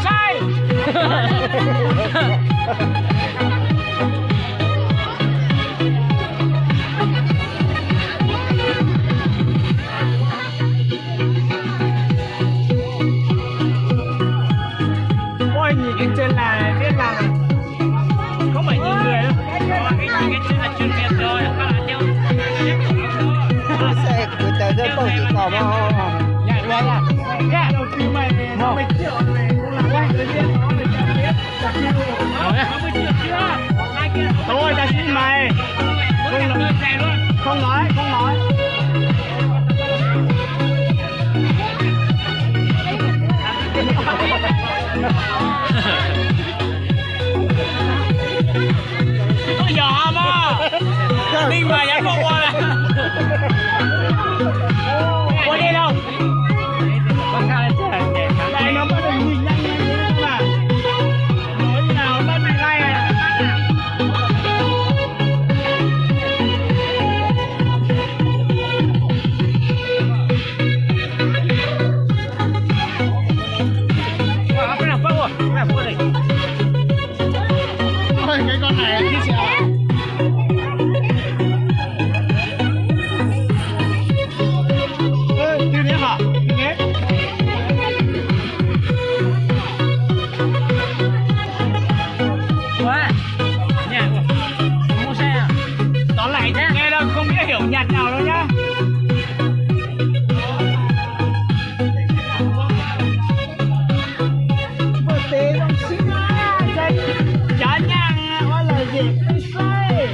Saib. Ua nyim kev tsev las liab las, không phải nhìn người đâu. Xe của tao rất không chỉ còn mà. Thôi, ta xíu mày. Không nói, không nói. Ui, yog mas. Đinh mà dám không qua nè. Qua đây đâu. Đây nó bắt đầu nhìn nhanh nhanh mà. Nói như nào bắt mày lay à. Ôi, cái con này chứ sao? Ê, tiêu nếp hả? Tiêu nếp. Ủa? Nhà, mua xe à? Tóm lại nghe đâu không biết hiểu nhạc nào đâu nhá. Cov nyaj ua lawm zem peb saib.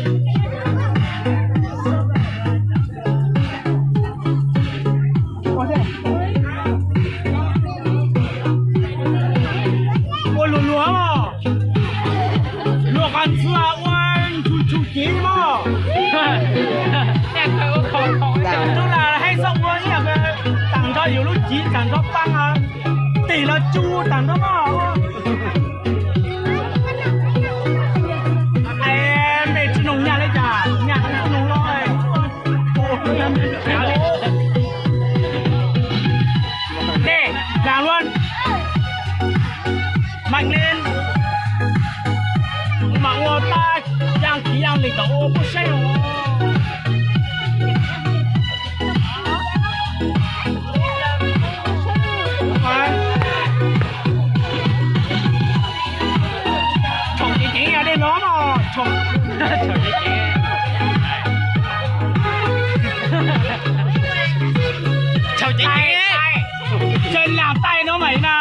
Ua luag luag mog, luag qhov ntxhua ua ntshus ntshus cev mog. Tub las haib xoj ua ib yam, tam nrho yus lub civ tam nrho pab, tig los tsu tam nrho mog. Mej tsi noog nyaj li cas, nyaj tsi noog los. Dej, dlaag luaj. Maj Len, mas ua tab yaaj kiv yaaj li kom ua puab saib os. Tshoom ceev ceev dej no mog, tshoom ceev ceev. Tshoom ceev ceev, tshoom laag taij no mas li na.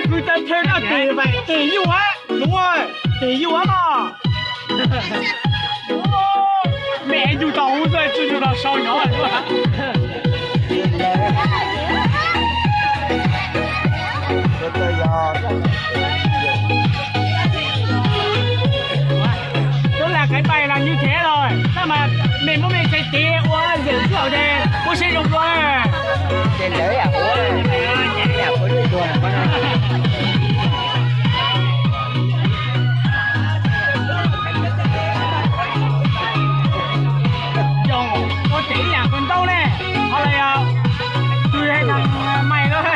Kwv tau thawj raj tes, tes yuj, nuav tes yuj mog. Mej yug tau hub xwb tsi yug tau sau nyob. Tub las kev pais los nywj thev lawm, tab mas mej muab mej txhais tes ua zem xwb hauv ces puab saib zoo dua. Ces lawv yam ua, yam ua lub dua. Yog ua tsev ib yam kawg ntaub ne, ho los yog kws hais tag mais lawm.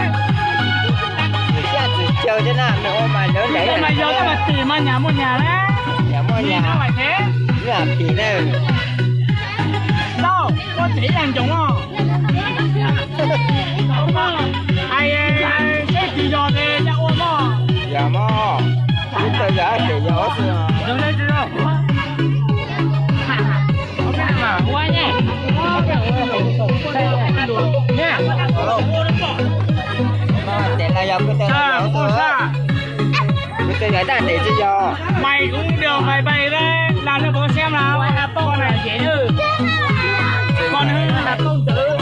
Nws xyaj txwm caw thiab na, nws ua mas lawv ntev mas yog tab mas tim mas nyam muaj nyam na. Nyam muaj nyam. Tim na. Tau, ua tsev ib yam ncoov os. Hais seb tsis yog ces yog ua mog. Yog mog, ib txawm yog hais tias yog xwb. Tes los yog kuv tes los yog xwb, kuv tes yog daj tes tsis yog. Mày cũng được mày bày đấy, làm cho có xem nào. Con này dễ chứ. Con hư.